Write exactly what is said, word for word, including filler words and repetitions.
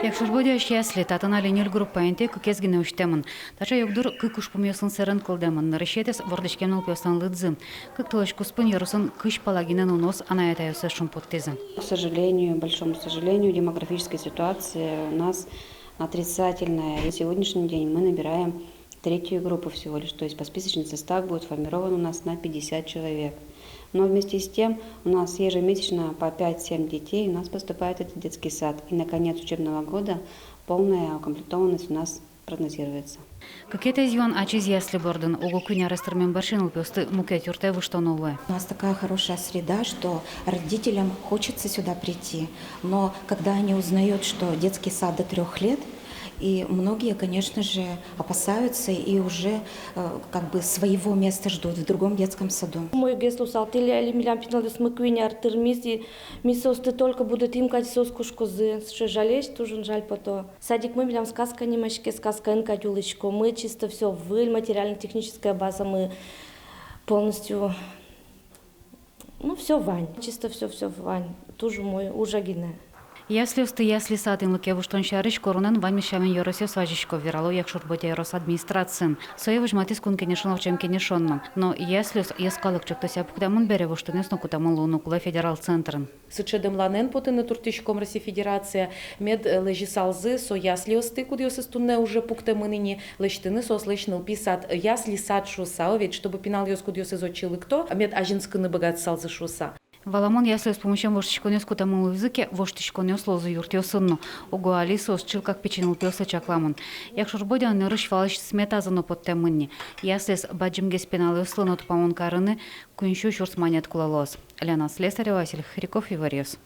Якшур-Бӧдьяысь ясли, татын али ньыль группа интые кыкез гинэ усьтэмын. Таӵе югдур кык ужпумъёсын сэрен кылдэмын. Нырысетӥез — вордӥськем нылпиослэн лыдзы. Кык толэзь куспын ёросын кызь пала гинэ нуныос анай-атайёссэс шумпоттӥзы. К сожалению, большому сожалению, демографическая ситуация у нас отрицательная. И сегодняшний день мы набираем третью группу всего лишь. То есть посписочный состав будет формирован у нас на пятьдесят человек. Но вместе с тем у нас ежемесячно по пять-семь детей у нас поступает в этот детский сад. И на конец учебного года полная укомплектованность у нас прогнозируется. Кыкетӥез юан ачиз ясли бордын. Уго куинь арес тырмем бӧрсьы нылпиосты мукет юртэ выжтоно луэ. У нас такая хорошая среда, что родителям хочется сюда прийти. Но когда они узнают, что детский сад до трёх лет, и многие, конечно же, опасаются и уже, э, как бы своего места ждут в другом детском саду. Умойгес луысал тӥледлы, милям пиналъёсмы куинь ар тырмиз, и ми соосты только будэтӥм кадь, соос кошкозы. Сыӵе жалесь, туж жаль потэ. Садикмы милям «Сказка» нимаське, «Сказкаын» кадь улӥськом. Мы чисто всё выль, материально-техническая базамы полностью, ну, всё вань. Чисто всё, всё вань. Туж умой, ужа гинэ. Яслиосты ясли сад инлыке выжтон сярысь коронэн ваньмыз сямен ёросъёс вазисько, верало Якшур-Бӧдья ёрос администрациын. Сое возьматӥз Кун Кенешын ортчем кенешон но. Но яслиос йӧскалык чектосъя пуктэмын бере, воштонъёс но кутэмын луыны кулэ федерал центрын. Сыӵе дэмланэн потыны туртӥськом Россия Федерация, мед, э, лэзьысалзы со яслиосты, кудъёсыз туннэ уже пуктэмын ини, лэсьтыны соослэсь нылпи сад, ясли сад шуыса, о ведь, чтобы пиналъёс, кудъёсыз отчы лыкто, мед азинскыны быгатысалзы шуыса. Валамон, яслиос пумысен воштӥськонъёс кутэмын луизы ке, воштӥськонъёс луозы юртъёсын но. Уго али соос чылкак пичи нылпиослы чакламын. Якшур-Бӧдьяын нырысь валысь сметазы но поттэмын ни. Яслиез бадӟымгес пиналъёслы но тупамон карыны куинь сю сюрс манет кулэ луоз. Лена Слесарева, Василий Хряков, «Иворъёс».